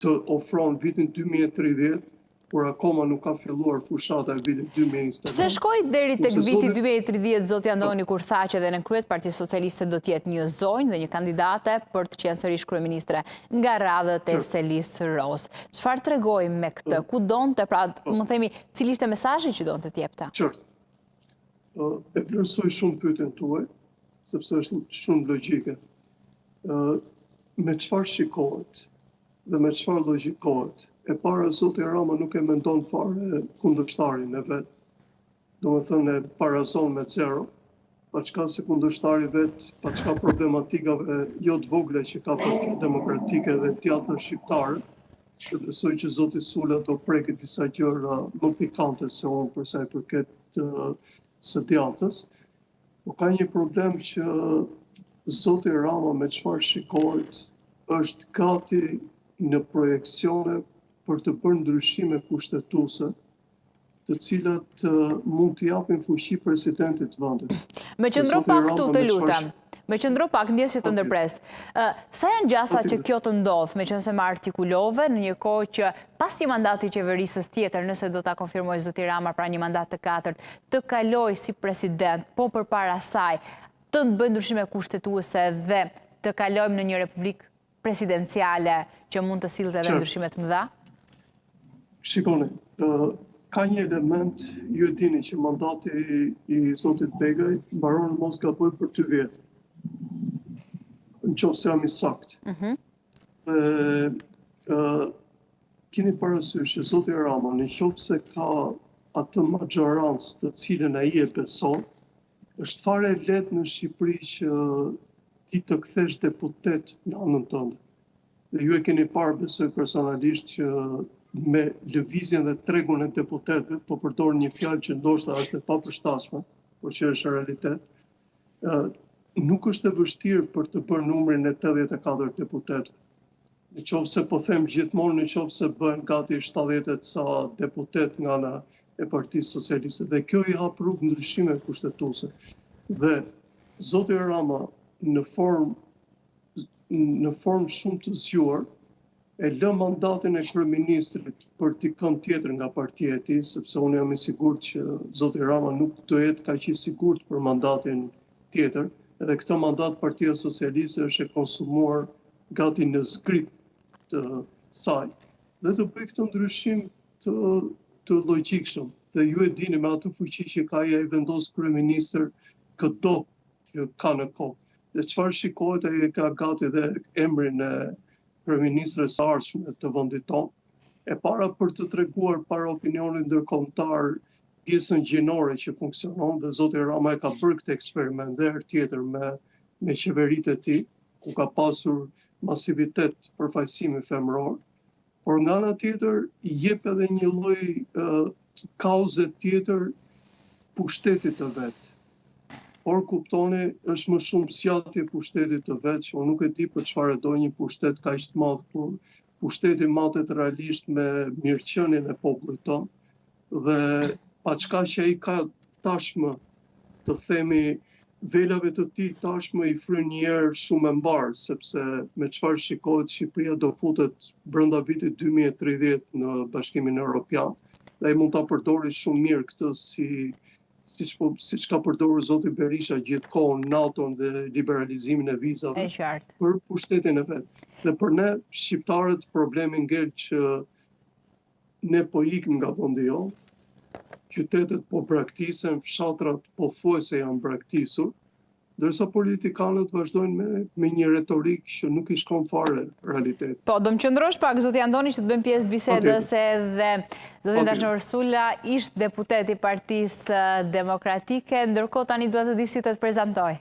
Të ofron vitin 2030, kur akoma nuk ka filluar fushata e vitit 2029. Pse shkoi deri tek viti 2030, zoti Andoni, kur tha që edhe në krye të Partisë Socialiste do të jetë një zonjë dhe një kandidate për të qenë sërish kryeministre nga radhët e selisë rozë. Çfarë tregoi me këtë? Ku donte, pra, mund të themi, cili ishte mesazhi që donte të jepte? Qartë. E vlerësoj shumë pyetjen tuaj, sepse është shumë logjike. Me çfarë shikohet dhe me çfarë logjikohet? E para, zoti Rama nuk e mendon fare kundërshtarin e vet. Domethënë e barazon me zero, paçka se kundërshtari i vet, paçka problematikave jo të vogla që ka Partia Demokratike dhe djathta shqiptare, se besoj që zoti Sula do prekë disa gjëra më pikante se unë për sa i përket së djathtës. Po ka një problem që zoti Rama me çfarë shikohet është gati në projeksione për të bërë ndryshime kushtetuese të cilat mund t'i japin fuqi presidentit të vendit. Më qëndro pak këtu të lutem. Më qëndro pak, ndjesë që të ndërpres. Sa janë gjasat që kjo të ndodhë, meqenëse ma artikulove në një kohë që pas një mandati qeverisës tjetër, nëse do ta konfirmojë zoti Rama pra një mandat të katërt, të kalojë si president, po përpara saj, të bëjë ndryshime kushtetuese dhe të kalojmë në një republikë presidenciale që mund të sillte edhe ndryshime të mëdha? Shikoni, ka një element, ju e dini që mandati i zotit Begaj mbaron mos gaboj për 2 vjet. Në qoftë se jam i saktë. Mhm. Dhe kini parasysh që zoti Rama, në qoftë se ka atë maxhorancë të cilën ai e beson, Është fare e lehtë në Shqipëri që ti të kthesh deputet në anën tënde. Dhe ju e keni parë besoj personalisht që me lëvizjen dhe tregun e deputetëve, po përdor një fjalë që ndoshta është e papërshtatshme, por që është realitet, nuk është e vështirë për të bërë numrin e 84 deputetëve. Në qoftë se po them gjithmonë, në qoftë se bëhen gati 70 e ca deputetë nga ana e Partisë Socialiste dhe kjo i hap rrugë ndryshime kushtetuese. Dhe zoti Rama në formë në formë shumë të zgjuar e lë mandatin e kryeministrit për dikënd tjetër nga partia e tij, sepse unë jam i sigurt që zoti Rama nuk do jetë kaq i sigurt për mandatin tjetër, edhe këtë mandat Partia Socialiste është e konsumuar gati në zgrip të saj dhe të bëjë këtë ndryshim të të logjikshëm dhe ju e dini me atë fuqi që ka ai vendos kryeministër këdo që ka në kokë. Dhe çfarë shikohet ai e ka gati dhe emrin e kryeministres së ardhshme të vendit tonë. E para për të treguar para opinionit ndërkombëtar pjesën gjinore që funksionon dhe zoti Rama e ka bërë këtë eksperiment dhe herë tjetër me me qeveritë e tij, ku ka pasur masivitet përfaqësimi femëror, por nga ana tjetër i jep edhe një lloj kauze tjetër pushtetit të vet. Por kuptoni, është më shumë zgjatje pushtetit të vet, që unë nuk e di për çfarë do një pushtet kaq të madh, kur pushteti matet realisht me mirëqenien e popullit tonë dhe paçka që ai ka tashmë të themi velave të tij tashmë i fryn një erë shumë e mbarë, sepse me çfarë shikohet Shqipëria do futet brenda vitit 2030 në Bashkimin Europian. Dhe ai mund ta përdori shumë mirë këtë si siç po siç ka përdorur zoti Berisha gjithë kohën NATO-n dhe liberalizimin e vizave e qartë. për pushtetin e vet. Dhe për ne shqiptarët problemi ngel që Ne po ikim nga vendi jonë, qytetet po braktisen, fshatrat pothuajse janë braktisur, ndërsa politikanët vazhdojnë me, me një retorikë që nuk i shkon fare realitetit. Po, do më qëndrosh pak, zoti Andoni, që të bëjmë pjesë të bisedës edhe zotin Dashnor Sula, ish deputet i Partisë Demokratike, ndërkohë tani dua të di si të të prezantoj.